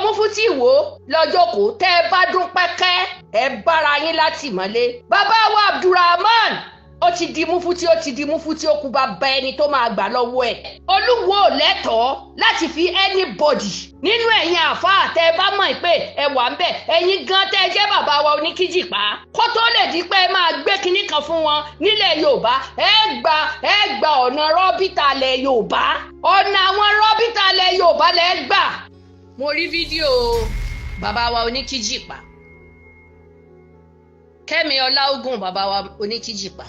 Mufti Ìwó lọ́jọ́kòó tẹ́ ẹ bá dún pẹ́kẹ́ ẹ bára yín látìmọ́lé. Bàbá wa Abdulrahman ó ti di Mufti, ó ti di Mufti, ó kú bàbá ẹni tó máa gbà lọ́wọ́ ẹ̀. Olúwo ò lẹ́tọ̀ọ́ láti fi anybody nínú ẹ̀yin àáfàá tẹ́ ẹ bá mọ̀ pé ẹ wà ń bẹ̀, ẹ̀yin gan tẹ́ ẹ jẹ́ bàbá wa oníkíjìpá, kó tó lè di pé ẹ máa gbé kinní kan fún wọn nílẹ̀ Yorùbá, ẹ gba ọ̀nà rọ́bìtà lẹ̀ Yorùbá, ọ̀nà àwọn rọ́bìtà lẹ̀ Yorùbá lẹ̀ gbà. Mo rí fídíò bàbá wa oníkíjìpá, Kẹ́mi Ọláògùn, bàbá wa oníkíjìpá.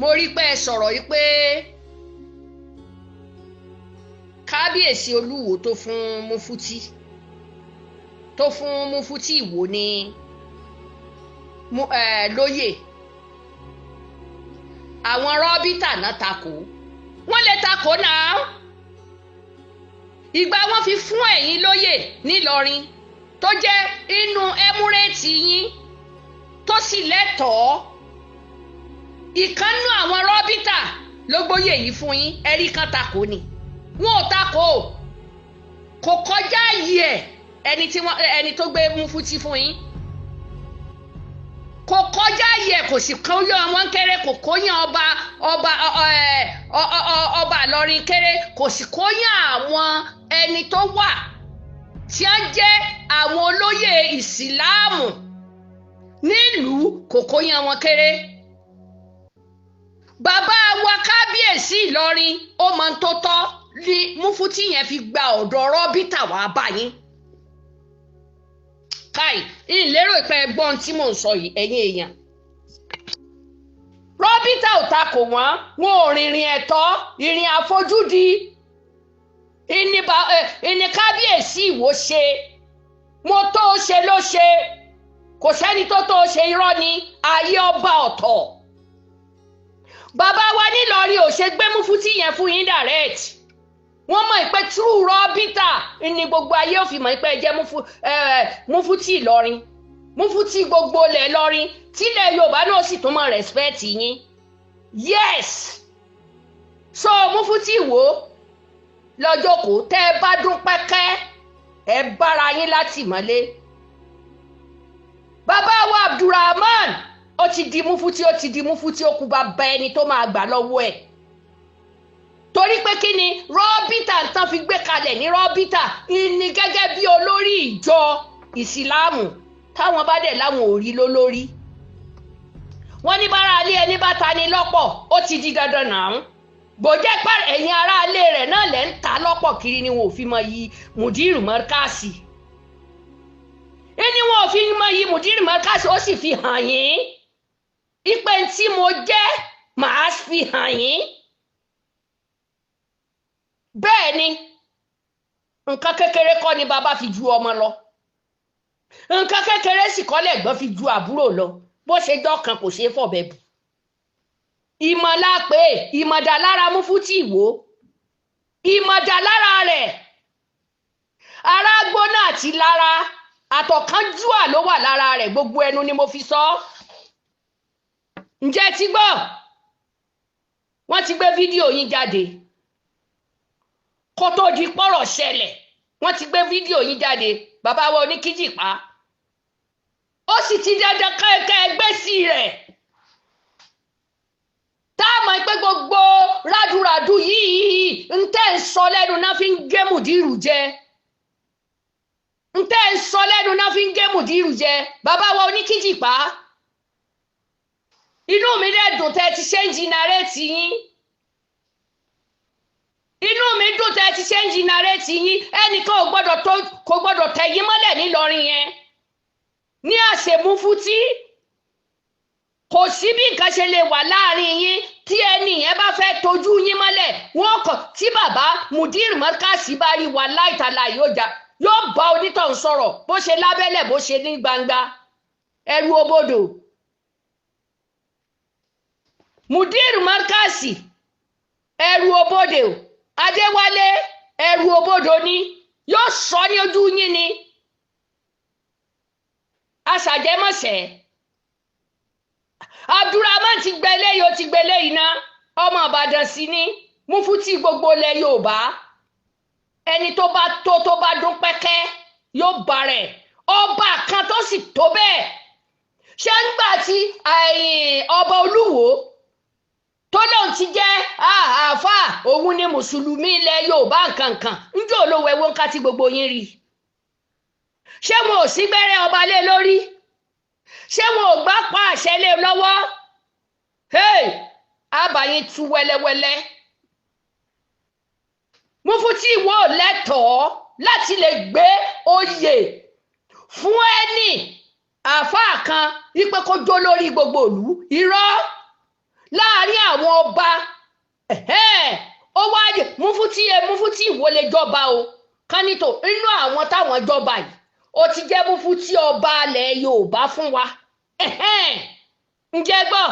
Mo rí pé ẹ sọ̀rọ̀ yìí pé kábíyèsí Olúwo tó fún Mufti, tó fún Mufti Ìwó ní lóyè, àwọn rọ́bìtà náà takò, wọ́n lè takò náà. Ìgbà wọn fi fún ẹ̀yin lóyè nílọrin tó jẹ́ inú ẹmúrẹ́ẹ̀tì yín tó sì lẹ́tọ̀ọ́, ìkànnú àwọn rọ́bìtà ló gbóyè yìí fún yín, ẹ̀rí kan takò ni, wọn ò takò, kò kọjá yìí ẹ̀ ẹni tí wọ́n ẹni tó gbé Mufti fún yín kò kọjá yìí ẹ̀, kò sì kóyàn wọn kéré, kò kóyàn ọba ọba ọba Ìlọrin kéré, kò sì kóyàn àwọn ẹni tó wà tí wọ́n jẹ́ àwọn olóyè ìsìláàmù nílùú, kò kóyàn wọn kéré. Bàbá wa kábíyèsí Ìlọrin ó mọ tó tọ́ ní Mufti yẹn fi gba ọ̀dọ̀ rọ́bìtà wá báyìí. Káì ìlérò ìpẹ́ ẹgbọ́n tí mò ń sọ yìí, ẹ̀yin èèyàn. Rọ́bìtà ò takò wọ́n, wọn ò rìnrìn ẹ̀tọ́, ìrìn àfojúdi ìní kábíyèsí Ìwó ṣe. Mo tó ṣe ló ṣe, kò sẹ́ni tó tó ṣe, irọ́ ni, ayé ọba ọ̀tọ̀. Bàbá wa nílọrin ò ṣe gbé Mufti yẹn fún yín direct, wọ́n mọ̀ pé true rọ́bìtà ni gbogbo ayé ò fi mọ̀ pé ẹ jẹ́ Mufti Ìlọrin, Mufti gbogbo ilẹ̀ Ìlọrin, tílẹ̀ Yorùbá náà sì tún mọ̀ respect yín. Yes, so Mufti Ìwó lọ́jọ́kòó tẹ́ ẹ bá dún pẹ́kẹ́ ẹ bára yín látìmọ́lé. Bàbá wa Abdulrahman ó ti di Mufti, ó ti di Mufti, ó kú bàbá ẹni tó máa gbà lọ́wọ́ ẹ̀. Torí pé kí ni rọ́bìtà tán fi gbé kalẹ̀ ní rọ́bìtà ìní gẹ́gẹ́ bí olórí ìjọ ìsìláàmù, táwọn bá dẹ̀ láwọn ò rí lólórí. Wọ́n ní bára alé ẹni bá ta ni lọ́pọ̀, ó ti di dandan náà. Bòjẹ́ pé ẹ̀yin aráalé rẹ̀ náà lẹ́ ń ta lọ́pọ̀ kiri ni wọn ò fi mọ yí Mùdírù Mọ́rkásì. Ẹni wọn ò fi mọ yí Mùdírù Mọ́rkásì, ó sì fi hàn yín. Ìpè tí mo jẹ́ màá fi hàn yín. Bẹ́ẹ̀ ni, nǹkan kékeré kọ́ ni bàbá fi ju ọmọ lọ, nǹkan kékeré sì kọ́ lẹ̀gbọ́n fi ju àbúrò lọ, bó ṣe dọ́kan kò ṣeé fọ̀bẹ bù. Ìmọ̀lá pé ìmọ̀dà lára Mufti Ìwó, ìmọ̀dà lára rẹ̀, ara gbóná àti lára àtọ̀kánjúà ló wà lára rẹ̀, gbogbo ẹnu ni mo fi sọ ọ́. Ǹjẹ́ ti gbọ́? Wọ́n ti gbé fídíò yín jáde kó tó di pọ́rọ̀ ṣẹlẹ̀, wọ́n ti gbé fídíò yín jáde, bàbá wa oníkíjìpá, ó sì ti dandan kẹ́kẹ́ ẹgbẹ́ sí rẹ̀. Tá a mọ̀ pé gbogbo ráduràdu yìí ń tẹ́ ń sọ lẹ́nu náà fi ń gé Mùdírù jẹ, ń tẹ́ ń sọ lẹ́nu náà fi ń gé Mùdírù jẹ, bàbá wa oníkíjìpá. Inú mi dẹ̀ dùn tẹ́ ti ṣe ń jìnnàrẹ́tì yín, inú mi dùn tẹ́ ti ṣe ń jìnnàrẹ́tì yín. Ẹnìkan ò gbọ́dọ̀ tó, kò gbọ́dọ̀ tẹ̀ yín mọ́lẹ̀ nílọrin yẹn ní àṣẹ Mufti. Kò sí bí nǹkan ṣe lè wà láàrin yín tí ẹni yẹn bá fẹ́ tojú yín mọ́lẹ̀, wọ́n kọ̀ tí bàbá Mudir Markaz bá rí wa láìtàlá yóò já, yóò bá onítọ̀hún sọ̀rọ̀ bó ṣe lábẹ́lẹ̀ bó ṣe ní gbangba, ẹrú obodò. Mudir Markaz ẹrú obodò, Adéwálé ẹrú obodò ni, yóò sọ ní ojú yín ni. Aṣàjẹmọ̀sẹ̀ Abdulrahman ti gbẹ eléyìí, ó ti gbẹ eléyìí ná, ọmọ Ìbàdàn sí ni, Mufti gbogbo ilẹ̀ Yorùbá. Ẹni tó bá tó bá dún pẹ́kẹ́ yóò bá rẹ̀. Ọba kan tó sì tó bẹ́ẹ̀, ṣé ń gbà tí ọba Olúwo tó lóun ti jẹ́ àáfàá, òun ni mùsùlùmí ilẹ̀ Yorùbá nkankan, njẹ́ olówó ẹ̀wọ̀n ká tí gbogbo yín rí? Ṣé wọn ò sí gbẹ́rẹ́ ọba lé lórí? Ṣé wọn ò gbá pa àṣẹ lé lọ́wọ́? Àbáyín tú wẹ́lẹ́wẹ́lẹ́. Mufti Ìwó lẹ́tọ̀ọ́ láti lè gbé oyè fún ẹni àáfàá kan wípé kó jó lórí gbogbo ìlú. Irọ́. Láàárín àwọn ọba, ó wá Mufti Ìwó lè jọba o, kánítò inú àwọn táwọn jọba yìí, ó ti jẹ́ Mufti ọba ilẹ̀ Yorùbá fún wa. Ǹjẹ́ gbọ́,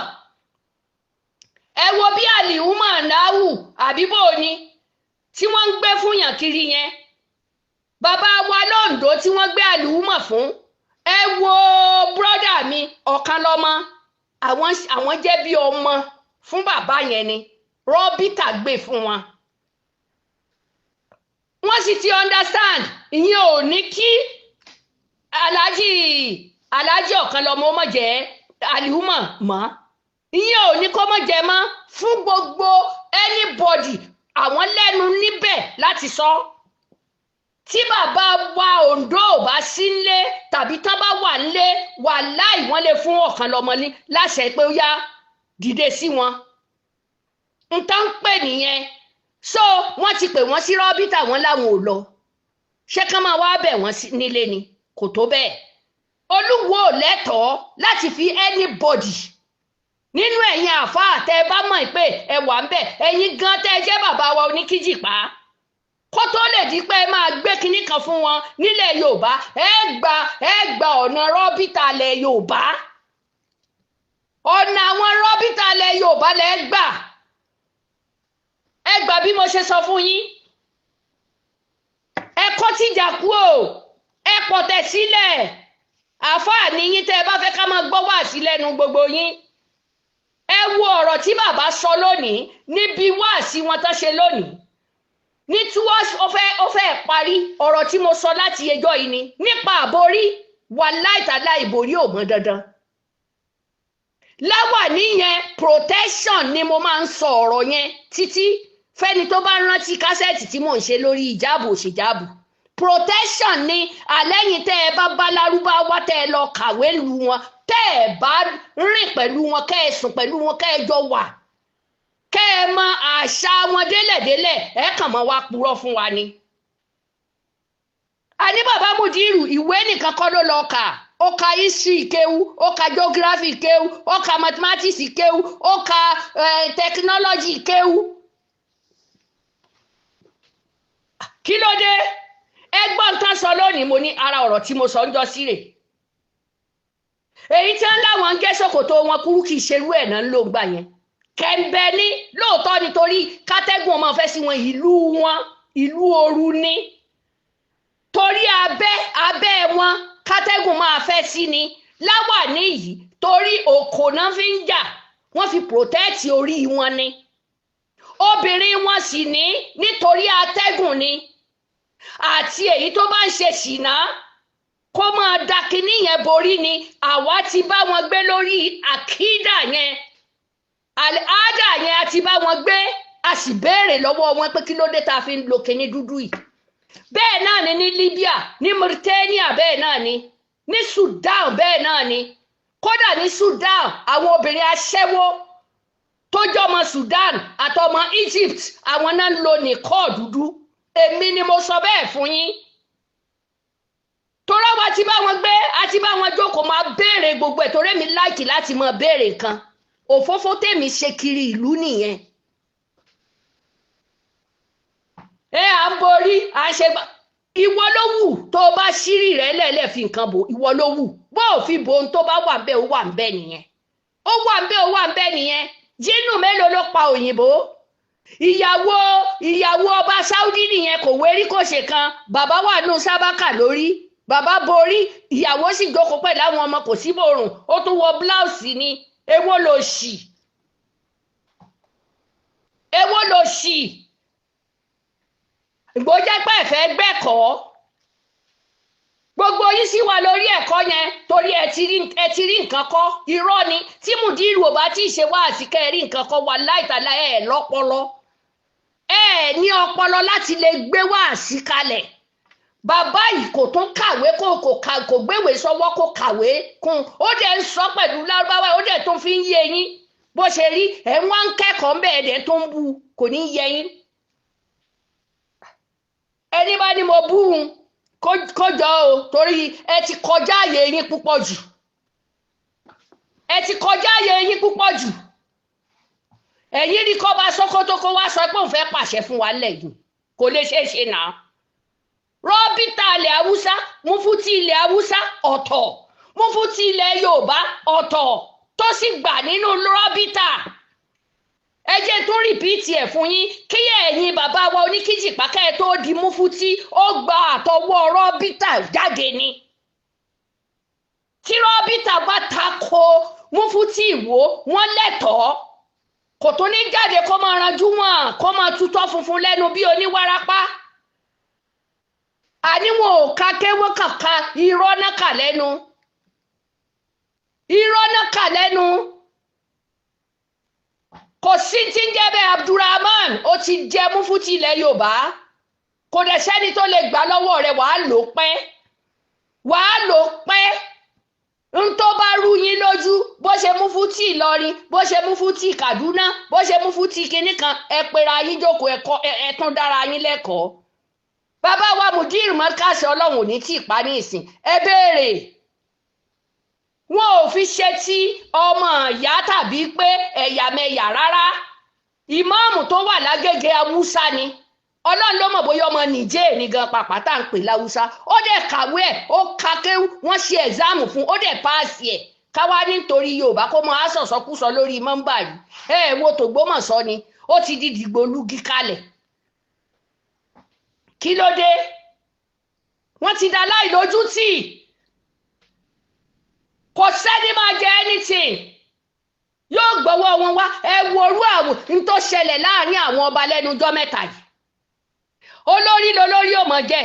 ẹ wo bí Àlìhùmà náwù àbíbò ni tí wọ́n ń gbé fún yàn kiri yẹn, bàbá wa lóńdó tí wọ́n gbé Àlìhùmà fún. Ẹ wo bírọ́dà mi ọ̀kan lọ́mọ, àwọn jẹ́ bí ọmọ fún bàbá yẹn ni rọ́bìtà gbé fún wọn. Wọ́n sì ti understand. Ìyẹn ò ní kí Aláàjì ọ̀kan lọ́mọ ọmọ jẹ́ Àlìhùmà mọ́, ìyẹn ò ní kó mọ̀ jẹ́ mọ́ fún gbogbo anybody. Àwọn lẹ́nu níbẹ̀ láti sọ. Tí bàbá wa Oǹdó ò bá sí nílé tàbí tán bá wà nílé, wàláì wọ́n lè fún ọ̀kan lọ́mọ ní láṣẹ pé ó yá, dìde sí wọn. N tán ń pè nìyẹn. So wọ́n ti pè wọ́n sí rọ́bìtà, wọn láwọn ò lọ. Ṣé kán máa wá bẹ̀ wọ́n nílé ni? Kò tó bẹ́ẹ̀. Olúwo lẹ́tọ̀ọ́ láti fi anybody nínú ẹ̀yin àáfàá tẹ́ ẹ bá mọ̀ pé ẹ wà ń bẹ̀, ẹ̀yin gan tẹ́ ẹ jẹ́ bàbá wa oníkíjìpá, kó tó lè di pé ẹ máa gbé kinní kan fún wọn nílẹ̀ Yorùbá, ẹ gba ọ̀nà rọ́bìtà lẹ̀ Yorùbá, ọ̀nà àwọn rọ́bìtà lẹ̀ Yorùbá lẹ̀ gbà. Ẹ gbà bí mo ṣe sọ fún yín. Ẹ kọ́ tìjà kú o, ẹ pọ̀tẹ̀ sílẹ̀. Àáfàá ní yín, tẹ́ ẹ bá fẹ́ ká máa gbọ́ wá sí lẹ́nu gbogbo yín. Ẹ wo ọ̀rọ̀ tí bàbá sọ lónìí níbi wáàsí wọn tán ṣe lónìí ní tí wọ́n ó fẹ́ parí ọ̀rọ̀ tí mo sọ láti ẹjọ́ yìí ni nípa àborí. Wà láìtàlá, ìborí ò mọ́ dandan. Láwà níyẹn, protection ni. Mo máa ń sọ ọ̀rọ̀ yẹn títí fẹ́ni tó bá rántí kásẹ̀tì tí mò ń ṣe lórí ìjáàbù òṣèjáàbù. Protection ni. Àlẹ́yìn tẹ́ ẹ bá bá lárúbáwá, tẹ́ ẹ lọ kàwé lu wọn, tẹ́ ẹ bá rìn pẹ̀lú wọn, kẹ́ ẹ sùn pẹ̀lú wọn, kẹ́ ẹ jọ wà, kẹ́ ẹ mọ àṣà wọn délẹ̀délẹ̀, ẹ kàn mọ́ wá purọ́ fún wa ni. Àní bàbá Mudiru, ìwé nìkan kọ́ ló lọ kà. Ó ka history kéwú, ó ka geography kéwú, ó ka mathematics kéwú, ó ka technology kéwú. Kí ló dé? Ẹgbọ́n tán sọ lónìí, mo ní ara ọ̀rọ̀ tí mo sọ ń jọ sí rè. Èyí tí wọ́n láwọn ń gé ṣòkòtò wọn kúrú, kì í ṣerú ẹ̀ náà ń lò gbà yẹn. Kẹ̀ǹbẹ̀ ní lóòótọ́, nítorí kátẹ́gùn ọmọ fẹ́ sí wọn. Ìlú wọn, ìlú ooru ní, torí abẹ́ wọn kátẹ́gùn máa fẹ́ sí ni. Láwà níyì, torí òkò náà fi ń jà, wọ́n fi protect orí wọn ni. Obìnrin wọn sì ní nítorí atẹ́gùn ni, àti èyí tó bá ń ṣe ṣìnà kó máa da kinní yẹn borí ni. Àwa ti bá wọn gbé lórí àkídà yẹn, àádà yẹn, a ti bá wọn gbé, a sì béèrè lọ́wọ́ wọn pé kí ló dé tá a fi ń lo kinní dúdú yìí. Bẹ́ẹ̀ náà ni ní Libya, ní Mauritania, bẹ́ẹ̀ náà ni ní Sudan, bẹ́ẹ̀ náà ni kódà ní Sudan, àwọn obìnrin aṣẹ́wó tó jọmọ Sudan àtọmọ Egypt, àwọn náà ń lo nìkọ́ dúdú. Èmi ni mo sọ bẹ́ẹ̀ fún yín, torí àwa ti bá wọn gbé, àti bá wọn jókòó, máa béèrè gbogbo ẹ̀, torí èmi like láti máa béèrè nǹkan. Òfófó tèmi ṣe kiri ìlú nìyẹn. Ẹ à ń borí, à ń ṣe gbà. Ìwọ ló wù tó o bá ṣírí rẹ lẹ́lẹ̀ fi nǹkan bò, ìwọ ló wù bó o fi bo ohun tó bá wà ń bẹ̀. Ó wà ń bẹ̀ nìyẹn, ó wà ń bẹ̀, ó wà ń bẹ̀ nìyẹn. Jínù mélòó ló pa òyìnbó? Ìyàwó ọba Saudi nìyẹn, kò wérí kò ṣe kan. Bàbá wà nù sábàkà lórí, bàbá borí, ìyàwó sì jókòó pẹ̀lú àwọn ọmọ, kò sí bòrùn, ó tún wọ bláùsì ni. Èwo ló ṣì? Èwo ló ṣì? Ìgbójẹ́ pé ẹ̀fẹ́ gbẹ́kọ̀ọ́, gbogbo yín sì wà lórí ẹ̀kọ́ yẹn torí ẹ ti rí nǹkan kọ́. Irọ́ ni tí mùdírù ò bá tí ì ṣe wáàsí kẹ́ ẹ rí nǹkan kọ́, wà láìtàlá ẹ lọ́pọlọ, ẹ ní ọpọlọ láti lè gbé wáàsí kalẹ̀. Bàbá yìí kò tún kàwé, kò gbéwèé sọ́wọ́, kò kàwé kún, ó dẹ̀ ń sọ pẹ̀lú lárúbáwá, ó dẹ̀ tún fi ń yé yín bó ṣe rí. Ẹ̀ ń wá ń kẹ́kọ̀ọ́ ń bẹ̀, ẹ̀ dẹ̀ tó ń bu, kò ní yé yín. Ẹni bá ní mo bú un kó jọ o, torí ẹ ti kọjá àyè yín púpọ̀ jù, ẹ ti kọjá àyè yín púpọ̀ jù. Ẹ̀yin rí kọ́ bá Sókótó kó wá sọ pé òun fẹ́ pàṣẹ fún wa lẹ́yìn, kò lè ṣeé ṣe náà. Rọ́bìtà ilẹ̀ Haúsá, Mufti ilẹ̀ Haúsá ọ̀tọ̀, Mufti ilẹ̀ Yorùbá ọ̀tọ̀, tó sì gbà nínú rọ́bìtà. Ẹ jẹ́ tún rìpíìtì ẹ̀ fún yín kí ẹ̀yin bàbá wa oníkíjìpá kẹ́ ẹ tó di Mufti, ó gba àtọwọ́ rọ́bìtà jáde ni. Tí rọ́bìtà bá tako Mufti Ìwó, wọ́n lẹ́tọ̀ọ́, kò tó ní jáde kó máa ranjú wọn, kó máa tutọ́ funfun lẹ́nu bí oníwárápá. Àní wọn ò ka kéwọ́n kàka, irọ́ náà kà lẹ́nu, irọ́ náà kà lẹ́nu. Kò sí tí ń jẹ́ bẹ́ẹ̀. Abdulrahman ó ti jẹ́ Mufti ilẹ̀ Yorùbá, kò dẹ̀ sẹ́ni tó lè gbà lọ́wọ́ rẹ̀. Wàá lò pẹ́, wàá lò pẹ́. N tó bá rú yín lójú, bó ṣe Mufti Ìlọrin, bó ṣe Mufti Kaduna, bó ṣe Mufti kinní kan, ẹ pera yín jókòó, ẹ tún dára yín lẹ́kọ̀ọ́. Bàbá wa Mudir Markaz, Ọlọ́run ò ní tí ì pa ní ìsìn, ẹ béèrè. Wọn ò fi ṣe tí ọmọ ìyá tàbí pé ẹ̀yàmẹ̀yà rárá. Ìmáàmù tó wà lágége Haúsá ni, Ọlọ́run ló mọ̀ bóyá ọmọ Nìjẹ́ẹ̀ ní gan pàpà tá à ń pè láwùsá. Ó dẹ̀ kàwé ẹ̀, ó ka kéwú, wọ́n ṣe ẹ̀záàmù fún, ó dẹ̀ páàsì ẹ̀. Káwá nítorí Yorùbá kó mọ aṣọ̀ṣọ́kúsọ lórí mọ́ńbà yìí. Ẹ ẹ̀ wo tògbómọ̀ṣọ́ ni, ó ti di dìgbòlugi kalẹ̀. Kí ló dé? Wọ́n ti da láìlójú tì. Kò sẹ́ni máa jẹ anything, yóò gbọ́wọ́ wọn wá. Ẹ wo orú àwọn n tó ṣẹlẹ̀ láàrin àwọn ọba lẹ́nu ọjọ́ mẹ́ta yìí. Olórí lolórí ò mọ̀ jẹ́.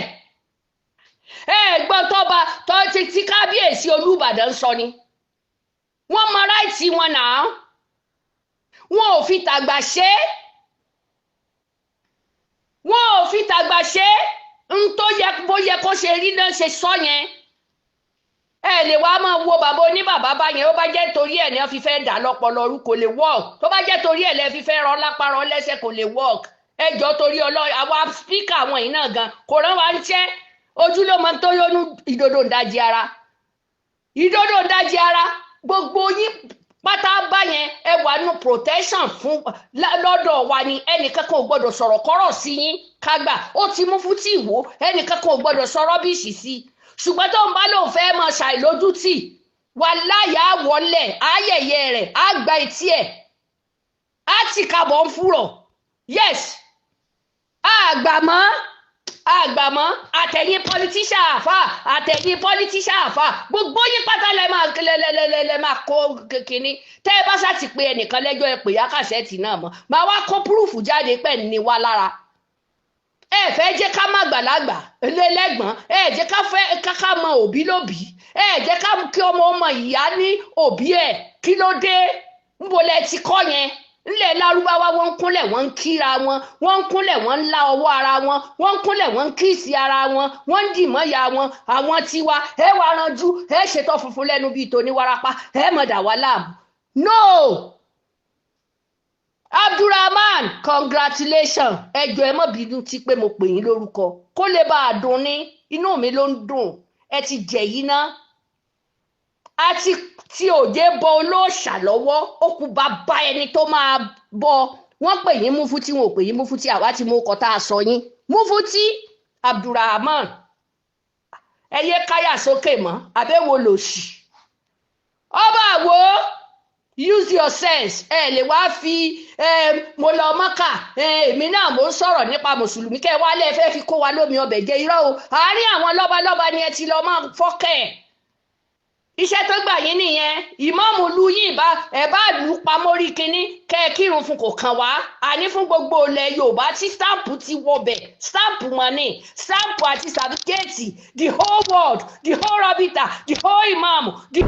Ẹ gbọ́ tọ́ba tó ti kábíyèsí Olúbàdàn sọ ni, wọ́n mọ ráìtì wọn náà, wọn ò fi tàgbà ṣe é, wọn ò fi tàgbà ṣe é. N tó yẹ bó yẹ kó ṣe rí náà ṣe sọ yẹn. Ẹ lè wá máa wo bàbá oníbàbá bá yẹn. Ó bá jẹ́ torí ẹ̀ ní wọ́n fi fẹ́ dà lọ́pọlọ rú, kò lè work. Tó bá jẹ́ torí ẹ̀ lẹ́ fi fẹ́ rọ lápá rọ lẹ́sẹ̀, kò lè work. Ẹ jọ torí Ọlọ́run, àwa spíkà àwọn yìí náà gan kò rán wa ń ṣẹ́. Ojú ló mọ tó yónú, ìdodo ń dájí ara, ìdodo ń dájí ara. Gbogbo yín pátá bá yẹn, ẹ wà nù protection fún lọ́dọ̀ wa ni. Ẹnìkan kan ò gbọ́dọ̀ sọ̀rọ̀ kọ́rọ̀ sí yín kágbà ó ti Mufti Ìwó, ẹnìkan kan ò gbọ́dọ̀ sọ rubbish sí i. Ṣùgbọ́n tó ń bá lóun fẹ́ máa ṣàìlójútì wà láyà, wọlé ayẹyẹ rẹ̀, á gba etí ẹ̀, á ti kàbọ̀ ń fúrọ̀. Yes, àgbàmọ́ àgbàmọ́. Àtẹ̀yìn politician àfà, àtẹ̀yìn politician àfà, gbogbo yín pátá lẹ máa lẹ máa kó kínní. Tẹ́ ẹ bá ṣá ti pe ẹnìkan lẹ́jọ́, ẹ pè yá kàṣẹ́ẹ̀tì náà mọ́, máa wá kó proof jáde pẹ̀ ní wa lára. Ẹ fẹ́ jẹ́ ká má gbàlagbà lẹ́lẹ́gbọ̀n, ẹ jẹ́ ká fẹ́ ká mọ òbí lóbí, ẹ jẹ́ ká kí ọmọ ọmọ ìyá ní òbí ẹ̀. Kí ló dé? Ńbo lẹ ti kọ́ yẹn? Ńlẹ̀ lárúbáwá, wọ́n ń kúnlẹ̀, wọ́n ń kíra wọn, wọ́n ń kúnlẹ̀, wọ́n ń lá ọwọ́ ara wọn, wọ́n ń kúnlẹ̀, wọ́n ń kíìsì ara wọn, wọ́n ń dìmọ́ ya wọn. Àwọn tiwa, ẹ wà ranjú, ẹ ṣètò funfun lẹ́nu bíi tòní warapa, ẹ mọ̀ dà wá láàmú. No, Abdulrahman, congratulations. Ẹ jọ̀ọ́, ẹ má bínú tí pé mo pè yín lórúkọ, kó lè bá a dùn ní inú mi ló ń dùn. Ẹ ti jẹ yìí ná, a ti tí òjé bọ olóòṣà lọ́wọ́, ó kú bàbá ẹni tó máa bọ. Wọ́n pè yín Mufti, wọn ò pè yín Mufti, àwa ti mú ọkọ̀ tá a sọ yín Mufti Abdulrahman. Ẹ yé káyà sókè mọ́, àbẹ̀wò lòsì ọba àwo. Use your sense. Ẹ lè wá fi mo lọ Mọ́kà, èmi náà mo ń sọ̀rọ̀ nípa mùsùlùmí, kẹ́ ẹ wá lẹ́ fẹ́ fi kó wa lómi ọbẹ̀ jẹ. Irọ́ o, àárín àwọn lọ́balọ́ba ni ẹ ti lọ máa fọ́kẹ́. Iṣẹ́ tó gbà yín nìyẹn. Ìmáàmù lu yín bá ẹ bá lù ú pamórí kínní kẹ́ ẹ kírun fún, kò kàn wá. Àní fún gbogbo ilẹ̀ Yorùbá tí stamp ti wọbẹ̀, stamp wọn ni stamp àti certificate, the whole world, the whole rabita, the whole imam, the